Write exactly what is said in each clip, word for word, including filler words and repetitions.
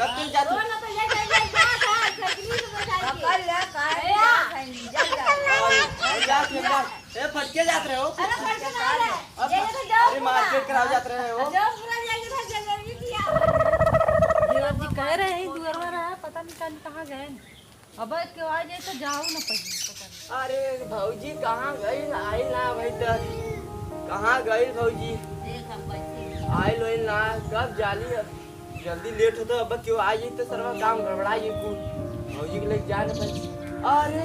कब चल जात हो? ना तो ये, ये, ये, ये, ये, साइकिल से बचा के। पकड़ ले, काहे भैया। नहीं जात है, नहीं जात है। अरे, अरे, जात है, जात। ए, फटके जात रहे हो? अरे, फटके ना रहे। अब, ये तो जाओ अरे, पूरा। मार्केट कराओ जात रहे हो? जाओ पूरा, जाके इधर जलेबी खियाओ। देवर जी कह रहे हैं, दुअरवा रहा, पता नहीं कहाँ, कहाँ गए। अब केहू आ जाए तो जाओ ना पहिले, पता नहीं। अरे भौजी कहाँ गइल, आइल ना अभी तक। कहाँ गइल भौजी? देख हम कैसे। आइल होइल ना, कब जाली अब? जल्दी लेट होता, अब केहू आ जाए तो सरवा काम गड़बड़ा जाए कुल। भौजी के लेके जा ना पाई। अरे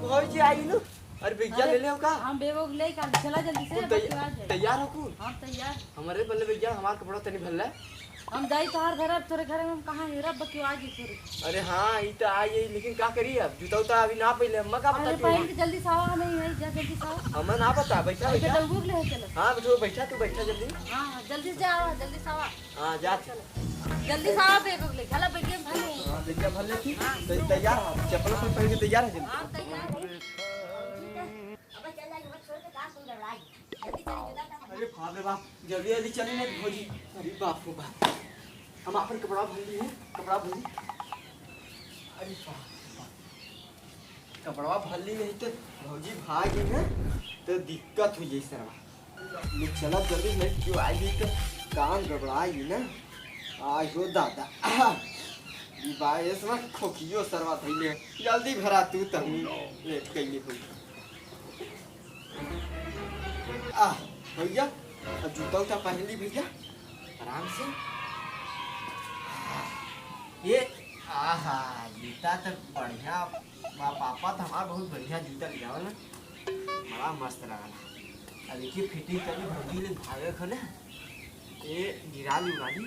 भौजी आई नु। अरे बिग जा अरे, ले ले का? हम बेगो ले का चला जल्दी से, तू अब तै-, केहू आ जाए। तैयार हो कुल? हम तैयार। हमरे बल्ले बिग जा, हमार कपड़ा तनी भर ले। हम जाई तोहार घर, अब तोरे घर में हम कहाँ हेरब, बकियो आ जी तोरे। अरे हाँ, ई त आ जाई, लेकिन का करी अब? जूता उता अभी ना पहिले, अम्मा का अरे बता पहन के जल्दी से आवा, हम यहीं है, जा जल्दी से आवा। अम्मा ना बता, बैठा, अरे बैठा। डंगूर ले चलो। हाँ, बैठो, बैठा, तू बैठा जल्दी। हाँ, हाँ, जल्दी से आवा, जल्दी से आवा। हाँ, जा। जल्दी से आवा, बेग उग ले, चला, बेग में भर ले। हाँ, बेग में भर ले, ठीक? हाँ। तो तैयार हो, चप्पल उप्पल पहन के तैयार है जल्दी। हाँ, तैयार है। अब चल जाए, छोड़ के कहाँ सुन रहा है? अरे बाप रे बाप, जल्दी जल्दी चली नहीं भौजी। अरे बाप रे बाप, हम आपन कपड़ा भर ली है, कपड़ा भर ली। अरे बाप रे बाप, कपड़ा भर ली नहीं तो भौजी भाग गई ना, तो दिक्कत हो जाई सरवा। ले चला जल्दी, नहीं क्यों आई गई तो काम गड़बड़ा गई ना। आयो दादा, ई बाएस में खोखियो सरवा धइले। जल्दी भरा तू तहूँ, लेट कैले हो। आह, भैया, अब जूता उता पहन ली भैया, आराम से। ये, आहा, जूता तो बढ़िया बा, पापा तो हमार बहुत बढ़िया जूता लियावल ना, बड़ा मस्त लागल। अब देखिए फिटिंग करी भौजी ले भागे खने, ये गिरा ली उड़ा ली।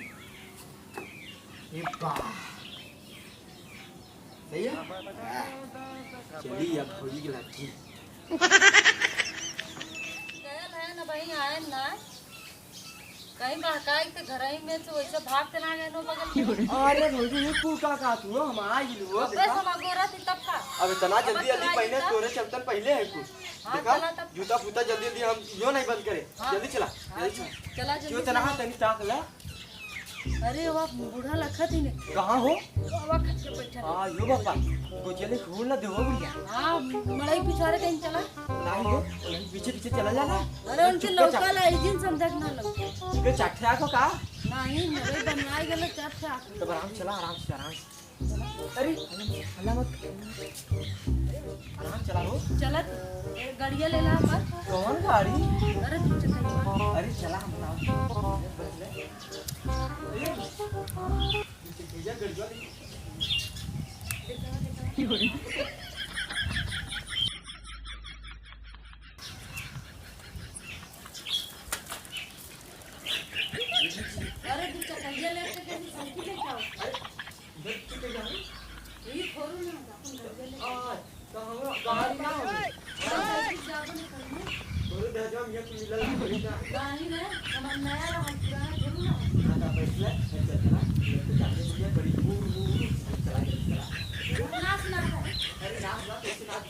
ये बा। सही है? हाँ। चली अब भौजी के लड़की। गयल है ना भाई, आयल ना। कहीं बहकाई के घरई में से वैसे भाग के ना गए नो बगल में। अरे भौजी, ये तू का कहा तू हो? हम आ गइल हो, अबे देखा। समा गोरा थी तब का? अब इतना जल्दी अब जल्दी पहले तोरे चलतन पहिले है कुछ। हाँ, देखा? चला तब। जूता फूता जल्दी जल्दी हम यो नहीं बंद करे। हाँ। जल्दी चला, हाँ, जल्दी चला। चला जल्दी क्यों तना चला। तनी ताक ला। अरे, वो बूढ़ा लखत ही नहीं। कहाँ हो? वो खट के बैठा है। हाँ, यो बापा, गोचले खोल ना देवो बुढ़िया। हाँ, मड़ई पिछारे कहीं चला। नहीं हो, वही पीछे पीछे चला जाना। अरे, उनके चुपके लौका चल। ला, इजिन समझक ना लौका। इनके चट्ठा को का? नहीं, मड़ई बनवाए गले चट्ठा। तब आराम चला, आराम से, आराम से। अरे, हल्ला मत। आराम चला हो। चलत, ए, गड़िया ले ला पर। कौन गाड़ी? अरे, तू चल। अरे, चला, हम ना। अरे, भैया, गड़िया ले। अरे, तू चल, गड़िया ले, तो कैसे साइकिल लेके आओ? अरे, इधर कितने जाओ? यही फोर व्हीलर में अपन घर ले। आ, तो हमरा गाड़ी ना हो। हाँ, साइकिल से अपन घर में। बोलो, दे दो, हम ये कुल मिला ला, बड़ी ना। गाड़ी ना, हमार नया रहा, पुराना थोड़ी ना। हाँ, तो बैठ ले, बैठ ले, चला। ये तो जाने के लिए बड़ी, ऊ, ऊ, ऊ, चला, चला, चला। नाच ना कर। अरे, नाच ना, कैसे नाच?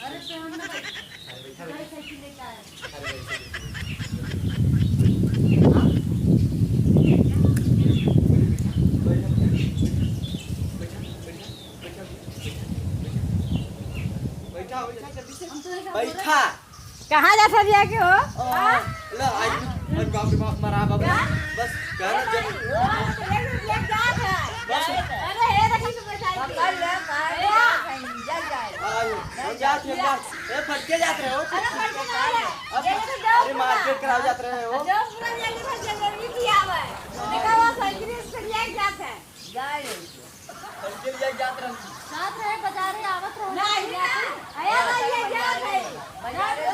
अरे, तो हम ना बैठ। अरे, बैठा, बैठा। साइकिल लेके आया। बैठा, बैठा, जल्दी से। हम तो ऐसा बोला। बैठा। कहाँ जात हरिया के हो? ओ, हाँ? ले, आज, आज बाप रे बाप, मरा बाबू। का? बस, कह ना, जब ओ, तो एक रुपया जात है। बस। अरे, हे, देखी तो बैठा है। पकड़ ले, पकड़ ले, भैया। जल जाए। अरे, हम जात, हम जात। ए, फटके जात रहे हो? अरे, फटके ना रहे। अब, ये तो जाओ अरे, पूरा। मार्केट कराओ जात रहे हो? जाओ पूरा, जाके बस जलेबी खियावे। देखा, वो साइकिल से लेके जात है। जाए। फटके लिए जात रहे। जात रहे, बाजारे आवत रहे। नहीं ना। अरे, भाई, ये जात है। बाजारे